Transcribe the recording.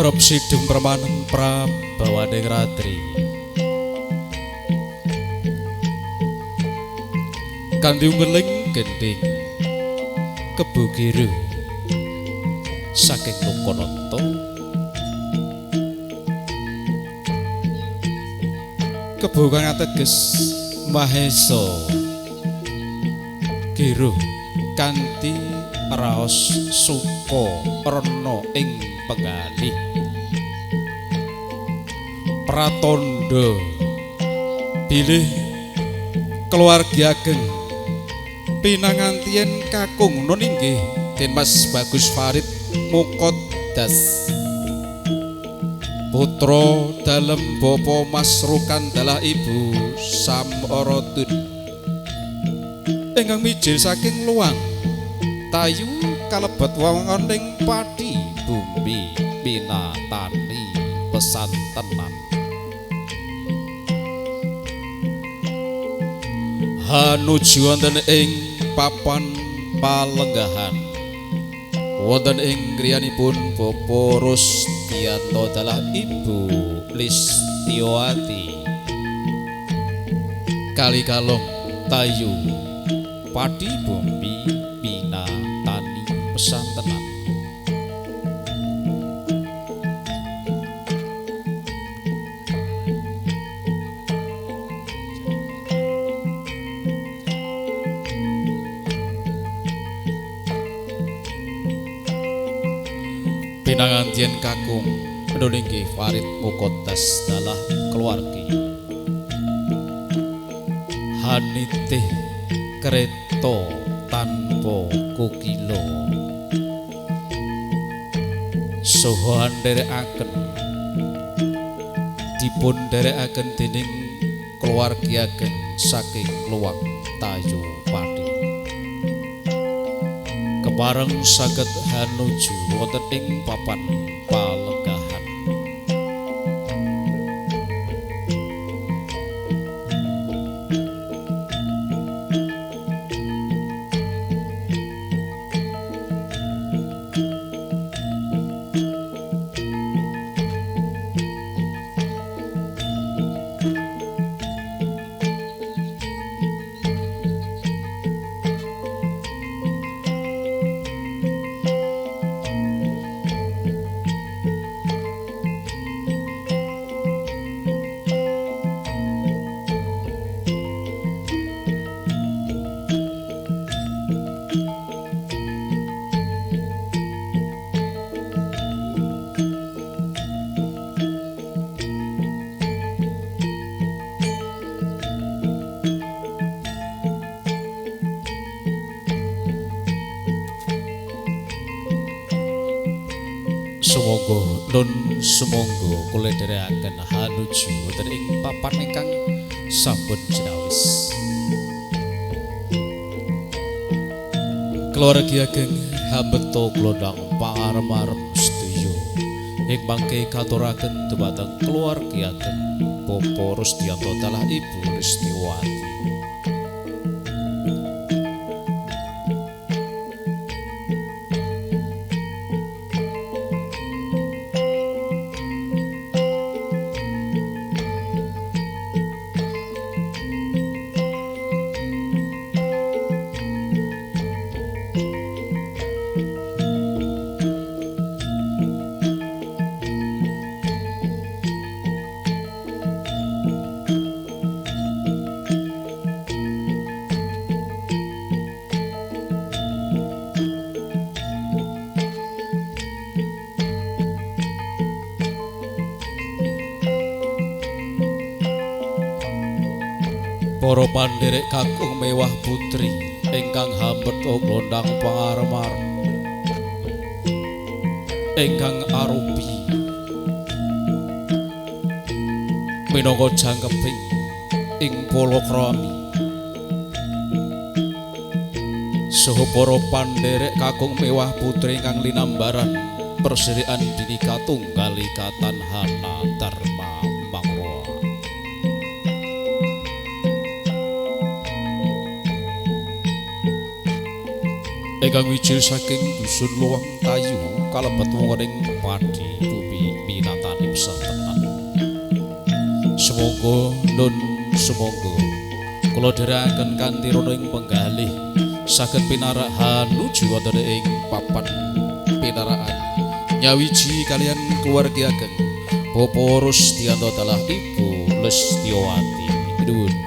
Kerep sidung permaneng prabawaning ratri. Kanthi umbeling gendhing Kebo Giro saking Lokananta Kebo kang ateges Mahesa Giro kanthi raos suka rena ing penggalih pratandha bilih keluarga ageng pinangantian kakung nun inggih Den Mas Bagus Farid Muqaddas putra dalem Bapa Mas Rukan dalah Ibu Samorotun ingkang mijil saking Luang Tayu kalebet wewengkoning Pati Bumi Minatani pesantenan. Hanuju wonten ing papan palenggahan wonten ing griyanipun Bapak Rusdianto dalah Ibu Listiowati Kali Kalong Tayu Pati Bumi Minatani pesantenan. Pinangantian kakung inggih Farid Muqaddas dalah keluargi hanitih kereta tanpa kukila saha nderekaken dipun nderekaken dening keluargi ageng saking Luwang Tayu Pati. Kepareng saged hanuju wonten ing papan palenggahan. Sumangga nun sumangga kula dherekaken hanuju wonten ing papan ingkang sampun jinawis. Keluarga ageng hambeto glondang pangarem-arem sedaya ing mangke katuraken dumateng keluarga ageng Bapak Rusdianto dalah Ibu Listiowati. Para pandherek kakung mewah putri ingkang hambeto glondang pangarem-arem ingkang arupi minangka jangkeping ing palakrami saha para pandherek kakung mewah putri ingkang linambaran perserian Bhinneka Tunggal Ika Tanhana Dharma Mangroa. Ingkang wijil saking dusun Luwang Tayu kalebet wonten ing Pati Bumi Mopsa tenan. Sumangga nun sumangga kula dherekaken kanthi rana ing penggalih saged pinarak hanuju wonten ing papan pinarakan nyawiji kalian keluarga ageng Bapak Rusdianto dalah Ibu Lestiawati. Nuwun.